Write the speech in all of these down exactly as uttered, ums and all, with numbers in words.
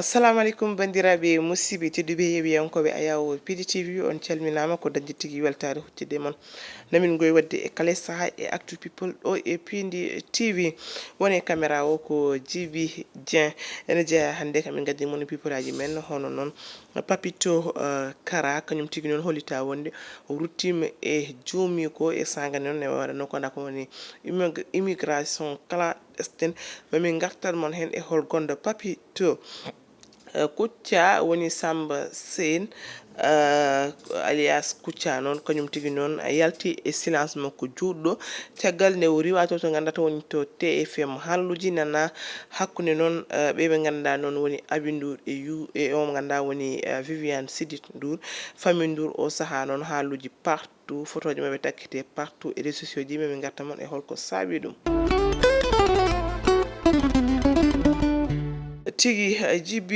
Assalamu aleykum, banndiraaɓe musidɓe tedduɓe yeewiyankooɓe Ayaw P D T V, on calminaama. Ko dañde tigi weltaare huccitde e mon. Namin ngoy waɗde e kala sahaa e Actu People ɗo e P D T V. Woni e caméra o ko J B Dieng. Ene jeyaa hannde kamin ngaddi mon people aji men, hono noon Papito, eh, Kara, kañum tigi noon hollita wonde o ruttiima e joomi ko e saanga noon ne waɗa no ko nda ko woni immig-, immigration clandestine. Mami ngartan mon heen e hol gonɗo Papito. Eh, Kucca woni Samba Sène, eh, alias Kucca noon, kañum tigi noon yalti e silence makko juutɗo. Caggal nde o riiwa to, to ngannduɗaa to woni to T F M, haalluuji nana hakkunde noon, eh, ɓe ɓe ngannduɗaa noon woni Aby Ndour e yu-, e o mo ngannduɗaa woni, eh, Viviane Chidid Ndour. Famille Ndour o sahaa noon haalluuji partout, photoji maɓɓe takkete partout e réseaux sociaux ji, min ngarta mon e holko saabi ɗum. Tigi, eh, J B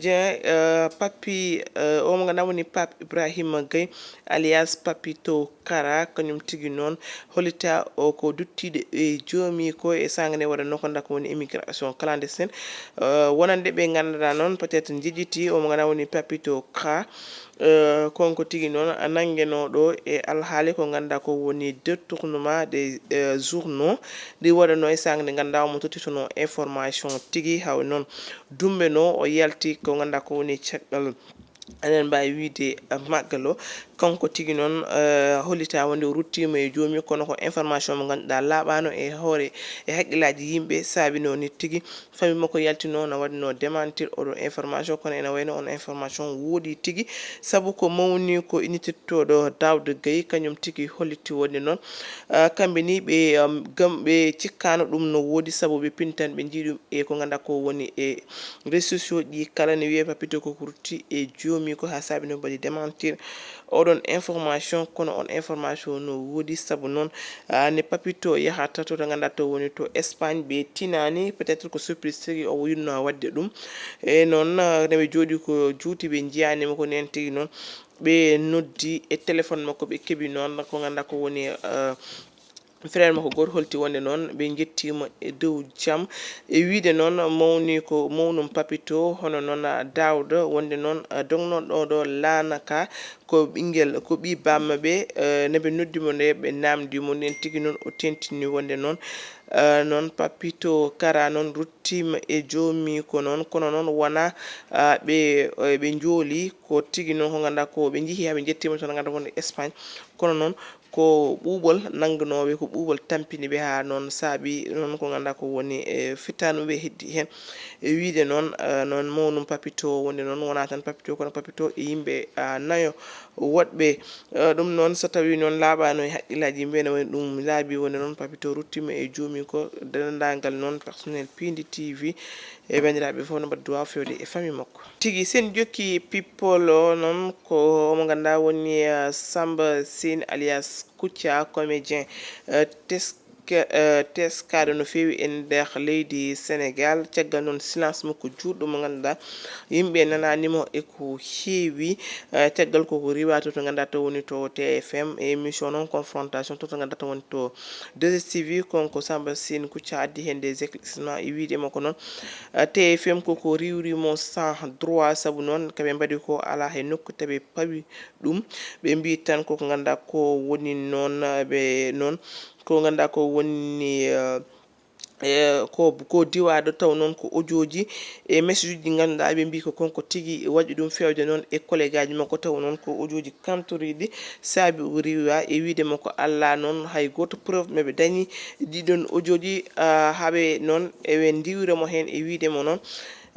Dieng, eh, Papi, eh, o mo ngannduɗaa woni Pape Ibrahima Gueye, alias Papito Kara, kañum tigi noon hollita o ko duttiiɗo e joomi ko e saanga nde waɗa no ko nda ko woni immigration clandestine. Eh, wonande ɓe ngannduɗaa noon peut-être njejjiti o mo ngannduɗaa woni Papito Kara, eh, kanko tigi noon nanngenooɗo e alhaali ko ngannduɗaa ko woni détournement des, eh, journaux. Ɗi waɗanoo e saanga nde ngannduɗaa omo tottitono information tigi, haw noon dummbeno o yalti ko ngannduɗaa ko woni caggal, enen mbaawi wiyde, eh, maggal o. Kanko tigi noon, eh, hollita wonde o ruttiima e joomi, kono ko information mo ngannduɗaa laaɓaano e hoore, e hakkillaaji yimɓe, saabinoo ni tigi. Famille makko yaltino, na waɗno démentir oɗo information, kono ena wayno on information woodi tigi, sabu ko mawni ko innitittoɗo Daouda Gueye, kañum tigi holliti wonde noon, ah, kamɓe ni ɓe, um, gam ɓe cikkaano ɗum no woodi, sabu ɓe pintan ɓe njii ɗum e ko ngannduɗaa ko woni e réseaux sociaux ɗi kala ne wiye Papito ko rutti e joomi ko, haa saabi no mbaɗi démentir oɗon information, kono on information no woodi, sabu noon, ah, ne Papito yahata to, to ngannduɗaa to woni to Espagne, ɓe tinaani, peut-être ko surprise tigi o yinno waɗde ɗum. E noon, ah, ne ɓe jooɗi ko juuti, ɓe njiyaani mo ko neen tigi noon. Ɓe noddi e téléphone makko, ɓe keɓi noon ko ngannduɗaa ko woni, ah, frère makko gooto holti wonde noon ɓe njettiima e dow jam. E wiyde noon mawni ko mawnum Papito, hono noon Daouda, wonde noon, ah, dognoɗo ɗo laana ka ko ɓinngel, ko ɓii bamma ɓe, eh, ne ɓe noddi mo nde ɓe naamndi mo nden tigi noon o tentini wonde noon, ah, noon Papito Kara noon ruttiima e joomi ko noon, kono noon wona, ah, ɓe, eh, ɓe njooli ko tigi noon ko ngannduɗaa ko ɓe njihii haa ɓe njettiima toon ngannduɗaa wonde Espagne, kono noon ko ɓuuɓol nanngunooɓe, ko ɓuuɓol tampini ɓe haa noon saabi noon ko ngannduɗaa ko woni e fitaandu ɓe heddi heen. E wiyde noon, eh, noon mawnum Papito wonde noon wonaa tan Papito kono Papito e yimɓe, ah, nayo woɗɓe. Eh, ɗum noon so tawii noon laaɓaano e hakkillaaji yimɓe ene wayno ɗum laabi wonde noon Papito ruttiima e joomi ko denndaangal noon personnel P D T V e banndiraaɓe fof no mbaɗi duwaaw feewde e famille makko. Tigi, sen jokki people o noon ko omo ngannduɗaa woni, eh, Samba Sène alias Kouthia, comédien, eh, teske-, eh, teskaaɗo no feewi e nder leydi Sénégal. Caggal noon silence makko juutɗo mo ngannduɗaa yimɓe nanaani mo e ko heewi. Eh, caggal koko riiwa to, to ngannduɗaa to woni to T F M e émission noon confrontation to, to ngannduɗaa to woni to deux S T V, kanko Samba Sène Kouthia addi heen des éclaircissements e wiyde makko noon, eh, T F M koko riiwri mo sans droit, sabu noon ko ɓe mbaɗi ko alaa hay nokku to ɓe pawi ɗum. Ɓe mbii tan koko ngannduɗaa ko woni noon, eh, ɓe noon, ko ngannduɗaa ko woni, eh, e ko, ko diwaaɗo taw noon ko audio ji e message uji ɗi ngannduɗaa ɓe mbii ko kanko tigi waɗi ɗum feewde noon e collègue aji makko, taw noon ko audio ji kamtoriiɗi saabi o riiwa e wiyde makko alaa noon hay gooto preuve mo ɓe dañi ɗiɗon audio ji, ah, haa ɓe noon eɓe ndiiwira mo heen e wiyde mo noon,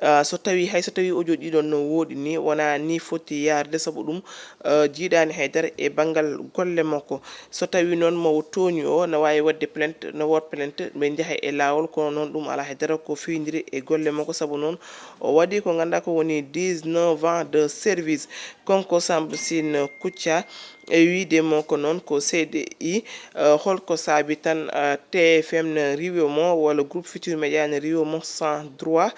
ah, so tawii, hay so tawii audio ɗiɗon no woodi ni, wonaa ni foti yaarde, sabu ɗum, ah, jiidaani hay dara e banngal golle makko. So tawii noon mo tooñi o, na waawi waɗde plainte, na wood plainte, ɓe njaha e laawol, kono noon ɗum alaa hay dara ko fewndiri e golle makko, sabu noon o waɗi ko ngannduɗaa ko woni dix-neuf ans de service. Kanko Samba Sène Kouthia, e wiyde mo ko noon ko C D I, eh, holko saabi tan, eh, T F M ne riiwa mo, walla groupe Futurs Médias ne riiwa mo sans droit,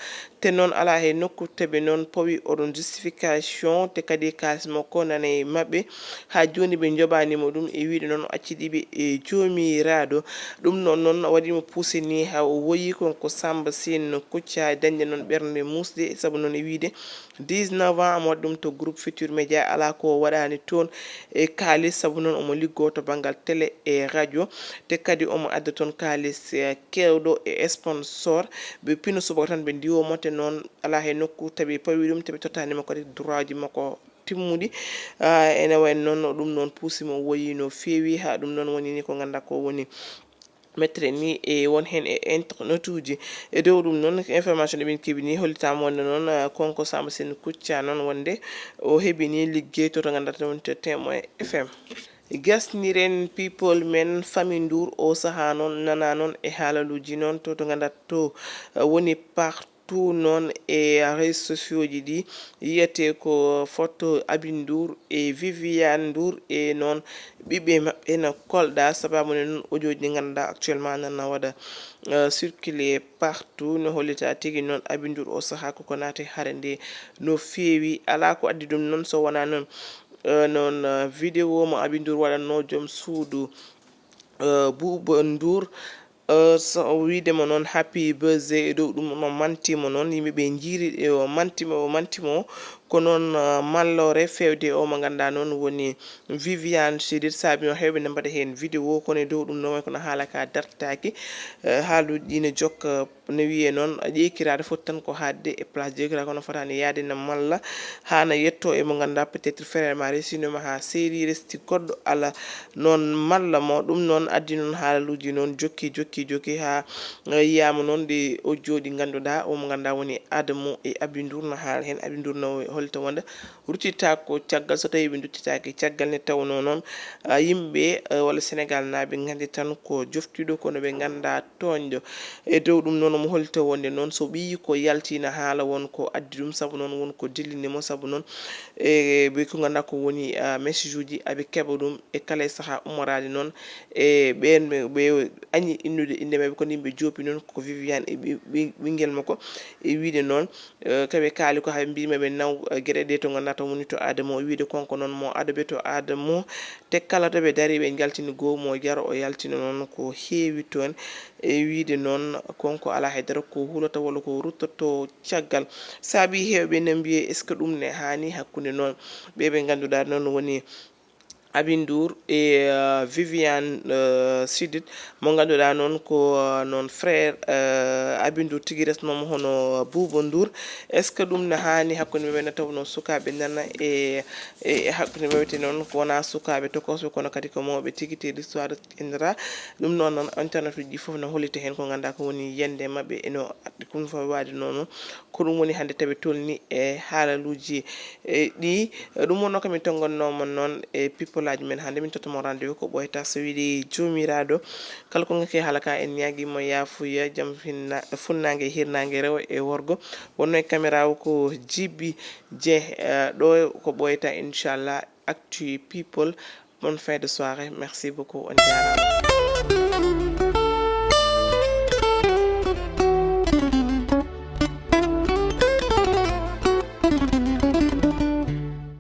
Te noon alaa hay nokku to ɓe noon pawi oɗon justification, te kadi kaalis makko nana e maɓɓe. Haa jooni ɓe njoɓaani mo ɗum, e wiyde noon o accidi ɓe e joomiraaɗo. Ɗum noon, noon waɗi mo puuse ni haa o woyi kon ko Samba Sine Kouthia dañde noon ɓernde muusde, sabu noon e wiyde dix-neuf ans omo waɗi ɗum to groupe Futur Média, alaa ko o waɗaani toon e kaalis, sabu noon omo liggoo to banngal télé e radio, te kadi omo adda toon kaalis, eh, keewɗo e sponsor. Ɓe pino subaka tan ɓe ndiwo mo, te noon alaa hay nokku to ɓe pawi ɗum, to ɓe tottaani mo kadi droitji makko timmuɗi. Ah, ene wayi noon ɗum noon puusi mo woyi no feewi, haa ɗum noon woni ni ko ngannduɗaa ko woni mettre ni e won heen e internetuuji. E dow ɗum noon, information ɗi min keɓi ni hollitaama wonde noon, ah, kanko Samba Sine Kouthia noon wonde o heɓi ni liggey to, to ngannduɗaa woni to Témoin F M. Gasniren people men, famille Ndour o sahaa noon nana noon e haalaluuji noon to, to ngannduɗaa to, ah, woni partout noon e réseaux sociaux ji ɗi, yiyetee ko photo Aby Ndour e Viviane Ndour e noon ɓiɓɓe maɓɓe no Kolda, sababu ne noon audio ji ɗi ngannduɗaa actuellement nana waɗa, euh, circuler partout, no hollita tigi noon Aby Ndour o sahaa koko naati hare nde no feewi. Alaa ko addi ɗum noon so wonaa noon, euh, noon, euh, vidéo mo Aby Ndour waɗatnoo joom suudu, euh, Bouba Ndour, euh, so wiyde mo noon happy birthday, e dow ɗum no manti mo noon, yimɓe ɓe njiiri, e o manti mo, o manti mo. Ko noon, euh, malloore feewde o mo ngannduɗaa noon woni Viviane Chidid, saabi o heewɓe ne mbaɗa heen vidéo, kono e dow ɗum noon kono haala ka dartaaki. Euh, haaluuji ɗi ne jokka, no wiyee noon, ƴeekiraade foti tan ko haadde e place ƴeekiraade, kono fotaani yaade na malla haana yetto e mo ngannduɗaa peut-être frère ma resi no ma haa seeri resti goɗɗo ala noon malla mo. Ɗum noon addi noon haalaluuji noon jokki, jokki, jokki haa, eh, yiyaama noon ɗi audio ɗi ngannduɗaa o mo ngannduɗaa woni Adamo e Aby Ndour no haala heen. Aby Ndour no hollita wonde ruttitaako caggal, so tawii ɓe nduttitaaki caggal ne tawnoo noon, ah, yimɓe, eh, walla Senegaal naaɓe nganndi tan ko joftiiɗo kono ɓe nganndaa tooñɗo. E dow ɗum noon omo hollita wonde noon so ɓiyi ko yalti na haala won ko addi ɗum, sabu noon won ko dillini mo, sabu noon e ɓe ko ngannduɗaa ko woni, ah, message uji aɓe keɓa ɗum e kala e sahaa ummoraade noon e ɓeen ɓe, ɓe añi innude innde maɓɓe, kono yimɓe joopi noon ko Viviane e ɓi-, ɓi-, ɓinngel makko e wiyde noon, eh, kaɓe kaali ko haɓe mbiima ɓe naw, eh, geɗe ɗe to ngannduɗaa to woni to Adamo, wiyde kanko noon mo ado ɓe to Adamo, te kala to ɓe dari ɓe njaltini goo mo jaro o yaltino noon ko heewi toon, e wiyde noon kanko alaa hay dara ko hulata walla ko ruttoto caggal. Saabi heewɓe ne mbiye est-ce que ɗum ne haani hakkunde noon ɓe ɓe ngannduɗaa noon woni Aby Ndour e, euh, Viviane, euh, Chidid, mo ngannduɗaa noon ko, euh, noon frère, euh, Aby Ndour tigi resnoomo hono Bouba Ndour. Est-ce que ɗum ne haani hakkunde maɓɓe, nde tawnoo sukaaɓe nana e, e, e hakkunde maɓɓe te noon ko wonaa sukaaɓe tokosɓe kono kadi ko mawɓe tigi te l'histoire retiendra. Ɗum noon noon internet uji ɗi fof no hollita heen ko ngannduɗaa ko woni yiyannde maɓɓe e no ɗum fof waadi noon. Ko ɗum woni hannde tawi tolni e haalaluuji, e, ɗi. Ɗum wonno ko min tonngonnoomo noon e people aji men hannde. Min tottamo rendez-vous ko ɓooyata so weli Joomiraaɗo. Kala ko ngakki haala ka en ñaagii mo yaafuya, jam finna-, funnaange e hirnaange rewo e worgo. Wonno e caméra o ko Jibi Dieng, eh, ɗo ko ɓooyata inchallah Actu People. Bonne fin de soirée. Merci beaucoup. On diara.